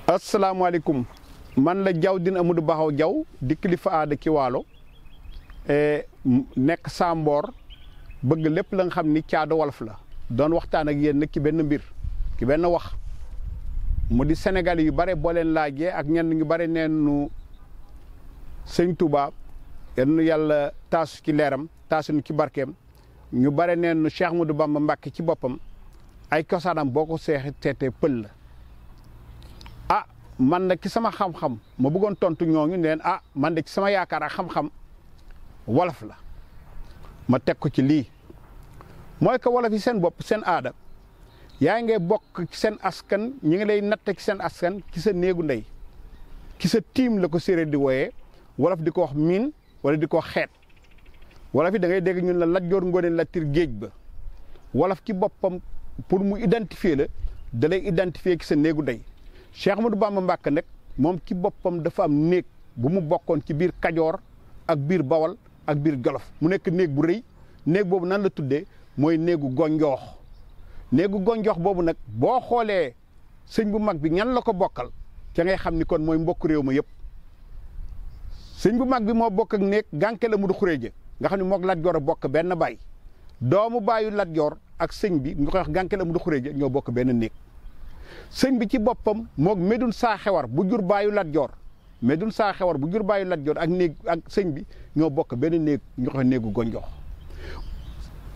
asalaamaaleykum man la Diaw din Amadou Baxaw Diaw di kilifa aada ci waalo nekk Samboor bëgg lépp la nga xam ni caado wolof la doon waxtaan ak yéen nag ci benn mbir ci benn wax mu di Sénégal yu bare boo leen laajee ak ñenn ñu bare neenu sëñ Touba yenn yàlla taasu ci leeram taasuñu ci barkeem ñu bare neenu Cheikh Ahmadou Bamba Mbacke ci boppam ay cosaanam boo ko seetee pël la ah man nag ci sama xam-xam ma bëggoon tontu ñooñu neen man de ci sama yaakaar ak xam-xam wolof la ma teg ko ci lii mooy que wolof yi seen bopp seen aada yaa ngay bokk ci seen askan ñi ngi lay natte ci seen askan ci sa néegu ndey ci sa tiim la ko séeréer di wooyee wolof di ko wax miin wala di ko xeet wolof yi da ngay dégg ñun la Lat Joor Ngoone Latiir géej ba wolof ci boppam pour mu identifier la da lay identifier ci sa néegu ndey Cheikh Ahmadou Bamba Mbacke nag moom ci boppam dafa am néeg bu mu bokkoon ci biir Kajoor ak biir Bawal ak biir Jolof mu nekk néeg bu rëy néeg boobu nan la tuddee mooy néegu gonjoox néegu gonjoox boobu nag boo xoolee sëñ bu mag bi ñan la ko bokkal ca ngay xam ni kon mooy mbokk réew ma yëpp sëñ bu mag bi moo bokk ak néeg gànke la mu du xuréeja nga xam ne moog Lat Joor a bokk benn baay doomu baayu Lat Joor ak sëñ bi ñu koy wax gànke la mu du xuréeja ñoo bokk benn néeg sëñ bi ci boppam moog Medun saa xewar bu jur baayu Lat Joor Medun saa xewar bu jur baayu Lat Joor ak néeg ak sëñ bi ñoo bokk benn néeg ñu koy néegu gonjoox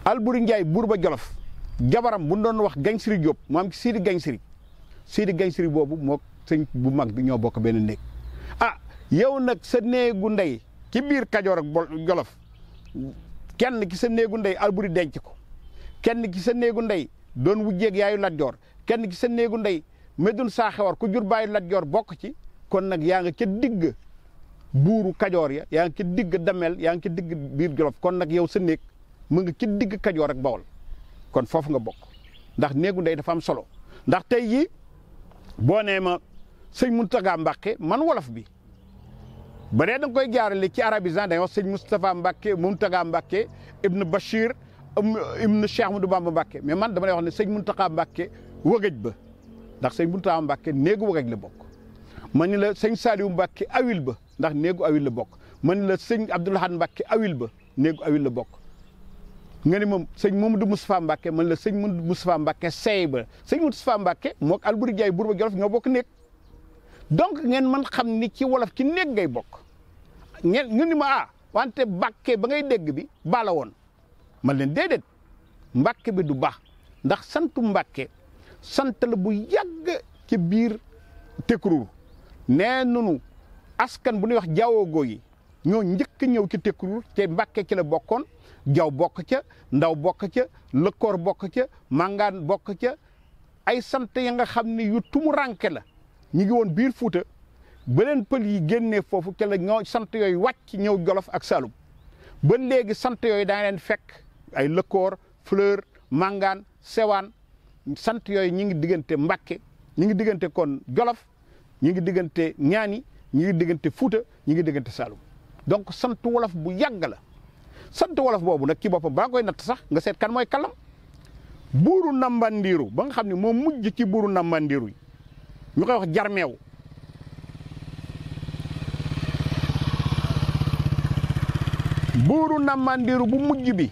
Alburi Njaay Buurba Jolof jabaram bu doon wax Gañsiri Jóob mu am ci Siidi Gañsiri boobu moog sëñ bu mag bi ñoo bokk benn néeg yow nag sa néegu ndey ci biir Kajoor ak Jolof kenn ki sa néegu ndey Alburi denc ko kenn ki sa néegu ndey doon wujjeeg yaayu Lat Joor kenn ki sa néegu ndey Medun saa xewar ku jur baayu Lat Joor bokk ci kon nag yaa nga ca digg buuru Kajoor ya yaa nga ca digg Damel yaa nga ca digg biir Jolof kon nag yow sa néeg mu nga ci digg Kajoor ak Bawol kon foofu nga bokk ndax néegu ndey dafa am solo ndax tey jii boo nee ma sëñ Mountakha Mbacke man wolof bi ba dee da nga koy jaarale ci arabisant dañuy wax sëñ Moustapha Mbacke Mountakha Mbacke ibn Bachir ibn Cheikh Ahmadou Bamba Mbacke mais man dama lay wax ne sëñ Mountakha Mbacke wëgëj ba ndax sëñ Mountakha Mbacke néegu wëgëj la bokk ma ni la sëñ Saliou Mbacke awil ba ndax néegu awil la bokk ma ni la sëñ Abdoulahad Mbacke awil ba néegu awil la bokk nga ni moom sëñ Mamadou Moustapha Mbacke man la sëñ Mamadou Moustapha Mbacke sey ba sëñ Moustapha Mbacke moog Alburi Jaay Buurba Jolof ñoo bokk néeg donc ngeen man xam ni ci wolof ci néeg ngay bokk ngeen ñu ni ma wante Mbacke ba ngay dégg bi bala woon man leen déedéet Mbacke bi du baax ndax santu Mbacke sant la bu yàgg ci biir Tekruur nee nunu askan bu ñuy wax jawoogoo yi ñoo njëkk ñëw ci Tekruur te Mbacke ci la bokkoon jaw bokk ca ndaw bokk ca lëkkoor bokk ca màngaan bokk ca ay sant ya nga xam ne yu tumuranke la ñu ngi woon biir Fuuta ba leen pël yi génnee foofu ca la ñoo sant yooyu wàcc ñëw Jolof ak Saalum ba léegi sant yooyu daa leen fekk ay lëkkoor fleur màngaan sewaan sant yooyu ñi ngi diggante Mbacke ñi ngi diggante kon Jolof ñi ngi diggante ñaani ñi ngi diggante Fuuta ñi ngi diggante Saalum donc sant wolof bu yàgg la sant wolof boobu nag ci boppam ba nga koy natt sax nga seet kan mooy kalam buuru nambandiiru ba nga xam ne moo mujj ci buuru nambandiiru yi ñu koy wax jarmeew buuru nambandiiru bu mujj bi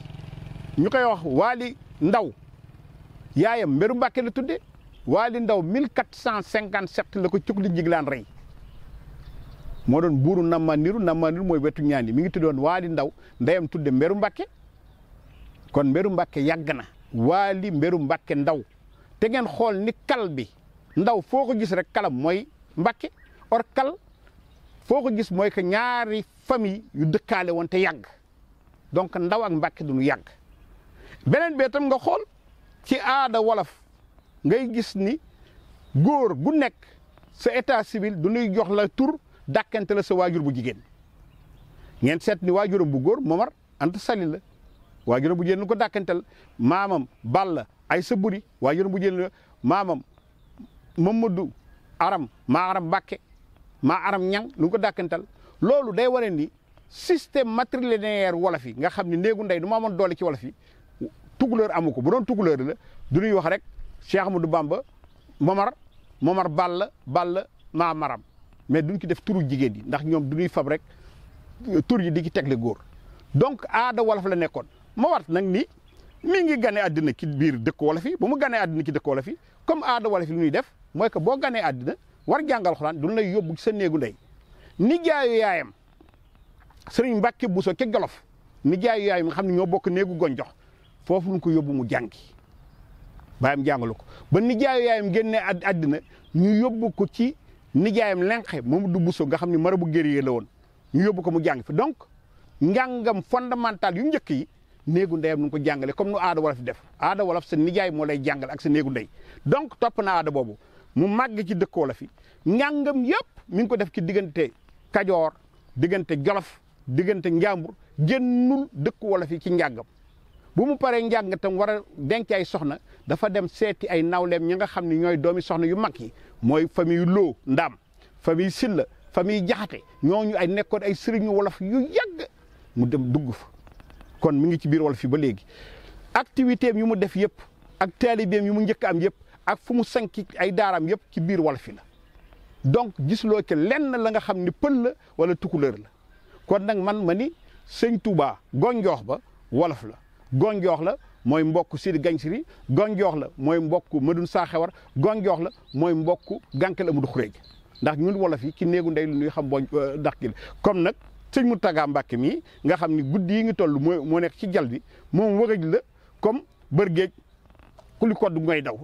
ñu koy wax waali ndaw yaayam Mberu Mbàkke la tudde waali ndaw 1457 la ko cukli jiglaan rey moo doon buuru nammandiru mooy wetu ñaani mi ngi tuddoon waali ndaw ndeyam tudde Mberu Mbàkke kon Mberu Mbàkke yàgg na waali Mberu Mbàkke ndaw te ngeen xool ni kal bi ndaw foo ko gis rek kalam mooy Mbàkke or kal foo ko gis mooy que ñaari famille yu dëkkaale woon te yàgg donc ndaw ak Mbàkke duñu yàgg beneen bee tam nga xool ci aada wolof ngay gis ni góor gu nekk sa état civil du ñuy jox la tur dàkkante la sa waajur bu jigéen ngeen seet ni waajuram bu góor Momar Anta Sali la waajuram bu jigéen lu ko dàkkantal maamam Balla ay sa buri waajuram bu jigéen la maamam Mamadou Aram maa Aram Mbàkke maa Aram Ñang lu ko dàkkantal loolu day wane ni système matrilinéaire wolof yi nga xam ne néegu ndey du ma amoon doole ci wolof yi tukulóor amu ko bu doon tukulóor la du ñuy wax rek Cheikh Ahmadou Bamba Momar Momar Balla maa maram mais duñ ci def turu jigéen yi ndax ñoom du ñuy fab rek tur yi di ci tegle góor donc aada wolof la nekkoon ma wat nag ni mi ngi gane àddina ci biir dëkk wolof yi bu mu ganee àddina ci dëkk wolof yi comme aada wolof yi lu ñuy def mooy que boo ganee àddina war jàngal xuraan duñ lay yóbbu sa néegu ndey nijaayu yaayam sëriñ Mbakke Buso ca Jolof nijaayu yaayam nga xam ne ñoo bokk néegu gonjox foofu ñu ko yóbbu mu jàngi baayam jàngalu ko ba nijaayu yaayam génnee àddina ñu yóbbu ko ci nijaayam lenqe Mamadou Buso nga xam ne marabu guerrier la woon ñu yóbbu ko mu jàng fi donc njàngam fondamental yu njëkk yi néegu ndeyam nu ko jàngale comme nu aada wolof def aada wolof sa nijaay moo lay jàngal ak sa néegu ndey donc topp na aada boobu mu màgg ci dëkk wolof yi njàngam yëpp mi ngi ko def ci diggante Kajoor diggante Jolof diggante Njàmbur génnul dëkk wolof yi ci njàngam bu mu paree njàng tam war a denc ay soxna dafa dem seeti ay nawleem ñi nga xam ne ñooy doomi soxna yu mag yi mooy famille Loo Ndaam famille Silla famille Jaxate ñooñu ay nekkoon ay sëriñu wolof yu yàgg mu dem dugg fa kon mi ngi ci biir wolof yi ba léegi activité am yu mu def yëpp ak taalibeem yu mu njëkk am yëpp ak fu mu sanki ay daaraam yëpp ci biir wolof yi la donc gisuloo ci lenn la nga xam ne pël la wala tukulóor la kon nag man ma ni sëñ Touba gonjoox ba wolof la gonjoox la mooy mbokk Sidi Gañsiri gonjoox la mooy mbokk Madun Saaxewar gonjoox la mooy mbokk Gànkel Amadou Xuréej ndax ñun wolof yi ci néegu ndey lu ñuy xam boo ndax ki comme nag sëñ Mountakha Mbacké mii nga xam ni guddi yi ngi toll moo nekk ci jal bi moom wërëj la comme bërgéej kuli kodd ngay daw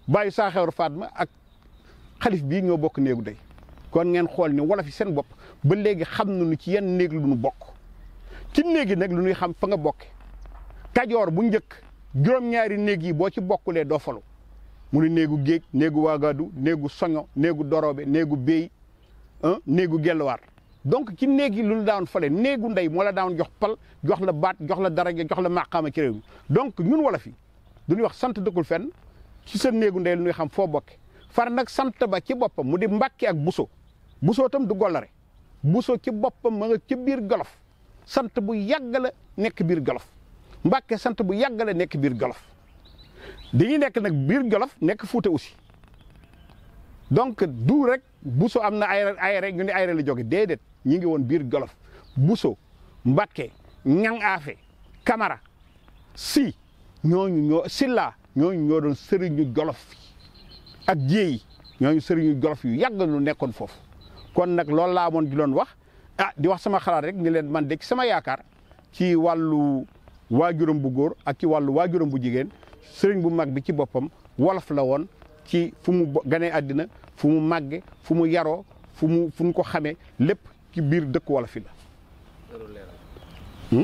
bàyyi Saaxewar Fatma ak xalif bii ñoo bokk néegu ndey kon ngeen xool ni wolof yi seen bopp ba léegi xam nañu ci yenn néeg lu ñu bokk ci néegi nag lu ñuy xam fa nga bokke Kajoor bu njëkk juróom-ñaari néeg yi boo ci bokkulee doo falu mu ne néegu géej néegu waagadu néegu soño néegu doroobe néegu béy néegu gelluwaar donc ci néeg yi lu ñu daan fale néegu ndey moo la daan jox pal jox la baat jox la daraja jox la maqaama ci réew mi donc ñun wolof yi du ñuy wax sant dëkkul fenn ci sa néegu ndey lu ñuy xam foo bokke far nag sant ba ci boppam mu di Mbàkke ak Buso Buso tam du gollare Buso ci boppam ma nga ci biir Jolof sant bu yàgg la nekk biir Jolof Mbàkke sant bu yàgg la nekk biir Jolof dañuy nekk nag biir Jolof nekk Fuuta aussi donc du rek Buso am na ay rek ñu ne ay la jóge déedéet ñi ngi woon biir Jolof Buso Mbàkke Ñang Aafe Kamara Si Silla ñooñu ñoo doon sëriñu Jolof ak jéeyi ñooñu sëriñu Jolof yu yàgg lu nekkoon foofu kon nag loolu laa amoon di doon wax di wax sama xalaat rek ni leen man de ci sama yaakaar ci wàllu waajuram bu góor ak ci wàllu waajuram bu jigéen sëriñ bu mag bi ci boppam wolof la woon ci fu mu ganee àddina fu mu màgge fu mu yaroo fu mu ko xamee lépp ci biir dëkk wolof yi la.